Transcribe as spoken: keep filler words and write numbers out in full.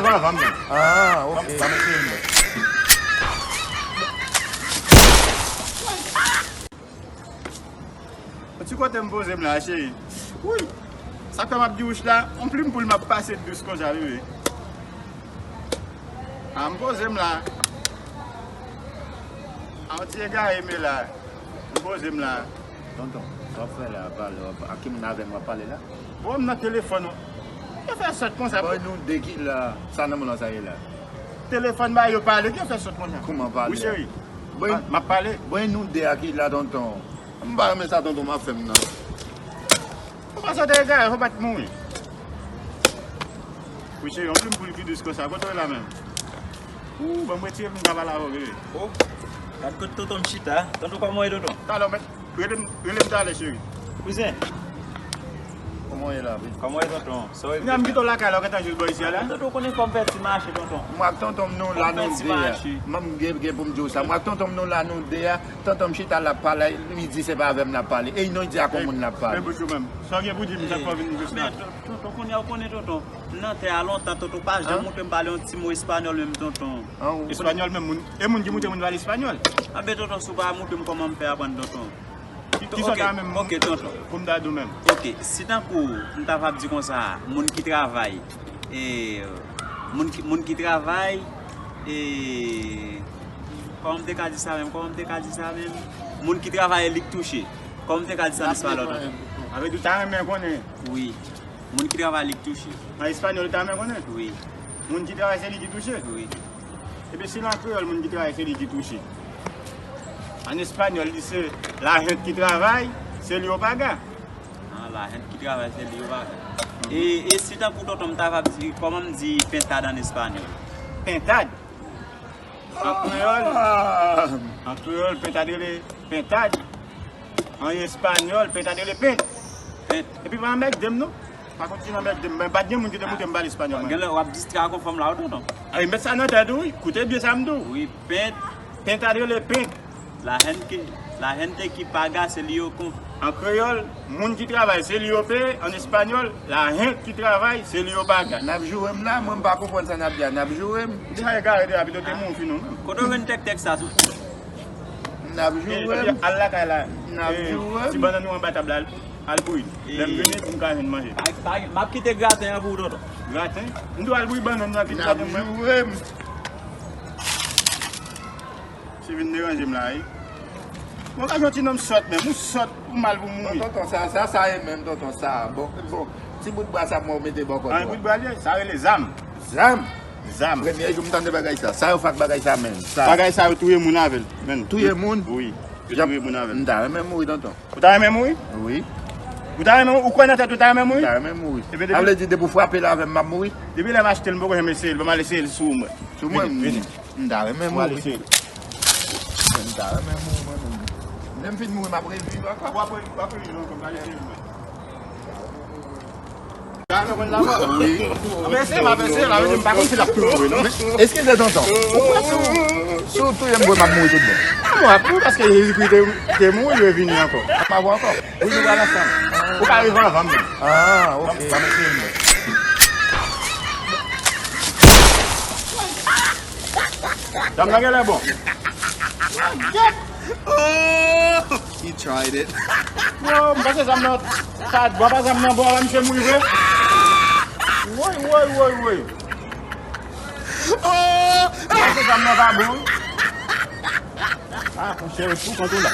Avan, avan, men. Ah, ok. Ban m eseye, men. Yon ti kote m poze m la, cheri. Wi. Sa k fè m ap di wouch la, yon plim poul m ap pase dous konsa, bebe. A, m poze m la. A, yon ti egare m ye la. M poze m la. Tonton, sa w ap fè la, pale, w ap, a ki moun avè m w ap pale la? Bon, m nan telefòn. Yo fè sòt konsa. Bon, nou de ki la, sa nan moun lan sa ye la? Telefòn ba yo pale, yo fè sòt konsa. Kouman pale? Wi, cheri. Bon, m ap pale. Bon, nou de a ki la, tonton. M pa renmen sa tonton m ap fè m nan. Ou pa santi egare, fò pa t mouri. Wi, cheri, yon plim poul ki dous konsa, kote w la menm? Ou, ban m retire m, m ka pale avè w, bebe. Oh, gad kote tonton m chita. Tonton, kòman w ye, tonton? Talè, w mèt rele m, rele m talè, cheri. Kouzen. Kòman w ye la, wi? Kòman w ye, tonton? Sa w ye? Kounya m kite w lakay la, w gentan jis bò isi a la? Tonton, ou konnen fò m fè ti mache, tonton. Mwen ak tonton m nou la, nou de a. Fò m fè ti mache. Mwen m gen, gen pou m di w sa. Mwen ak tonton m nou la, nou de a. Tonton m chita l ap pale, li di se pa avè m l ap pale. E non, li di ak yon moun l ap pale. Ey, bouch ou menm. Sa w gen pou di m, sa k fè w vin jis la? Men, tonton, kounye a ou konnen, tonton. M nan tè a lontan, tonton, pa janm moute m pale yon ti mo espanyòl menm, tonton. Espanyòl menm, moun, e moun ki moute moun pale espanyòl? Anben, tonton, si w pa moute m, kòman m fè aprann, tonton? Ki, ki sa w ta renmen m, ok, tonton, pou m ta di w menm? Ok, si tankou m ta va di konsa, moun ki travay, e, moun ki, moun ki travay, e, kòman m te ka di sa menm? Kòman m te ka di sa menm? Moun ki travay e li k touche. Kòman m te ka di sa nan espanyòl, tonton? Sa vle di w ta renmen konnen? Wi. Moun ki travay, li k touche. An espanyòl, ou ta renmen konnen? Wi. Moun ki travay, se li ki touche? Wi. Ebyen, si nan kreyòl, moun ki travay, se li ki touche. An espanyòl, li se la gente que trabaja, se ellos pagan. Ah, la gente que trabaja, se ellos pagan. E, e si tankou tonton m ta va di, kòman m di pentad an espanyòl? Pentad? An kreyòl, an kreyòl, pentad rele pentad. An espanyòl, pentad rele pent. Pent. Epi pa anmède m non. Pa kontinye anmède m. Men pa t gen moun ki te moute m pale espanyòl, mwen. Genlè w ap distrè ak yon fanm la, wi, tonton. Ay, met sa nan tèt ou, wi. Koute byen sa m di w. Wi, pent. Pentad rele pent. La gente, la gente que paga, se li yo kon. An kreyòl, moun ki travay, se li yo peye. An espanyòl, la gente que trabaja, se li yo paga. N ap joure m la, mwen m pa konprann sa n ap di a. N ap joure m. Deja egare deja, pito te mouri non. Kote w jwenn tèktèk sa tou? N ap joure m. Al lakay la. N ap joure m. Ti bannann ou anba tab la, al bouyi l. Lè m vini, pou m ka jwenn manje. M ap kite graten an pou ou, tonton. Graten? M dwe al bouyi bannann nan, kite graten mwen. N ap joure m. Se vin deranje m la, wi. Bon, gade yon ti nonm sòt menm, ou sòt, ou mal pou mouri. Bon, tonton, sa, sa, sa ye menm, tonton, sa. Bon, bon, ti bout bwa sa mwen ou mete bò kòt ou. An, bout bwa l ye, sa rele zam. Zam? Zam. Premye jou m tande bagay sa. Sa yo fè ak bagay sa menm, sa. Bagay sa yo touye moun avè l, menm. Touye moun? Wi, yo touye moun avè l. M ta renmen mouri, tonton. Ou ta renmen mouri? Wi. Ou ta renmen, ou kwè nan tèt ou ta renmen mouri? M ta renmen mouri. Sa vle di, depi w frape l avè m, m ap mouri? Depi lè m achte l, m poko janm eseye l. Ban m al eseye l sou mwen. Sou mwen? Vini, vini. M ta renmen mouri. M ta renmen mouri, mwen menm. Lè m fin mouri, m ap reviv ankò. W ap re-, w ap reviv ankò, m pa eseye l mwen. Wi. Mwen se, m ap eseye la, men m pa konn si l ap tou mouri non. Men, eskize tonton. Ou kwè si w, si w touye m vre, m ap mouri tout bon? A, mwen ap mouri paske Jezikri te, te mouri, revini ankò. M ap mouri ankò. Wi, nou pral ansanm. Ou ka rive anvan m. Ah, ok. Ban m eseye l mwen. Zam nan genlè bon. Oh, he tried it. Yo, m panse zam nan, sa bon, apa zam nan bon, ala misye mouri vre. Woy, woy, woy, woy. Oh! M panse zam nan pa bon. Ah, monchè, yo tou kont ou la.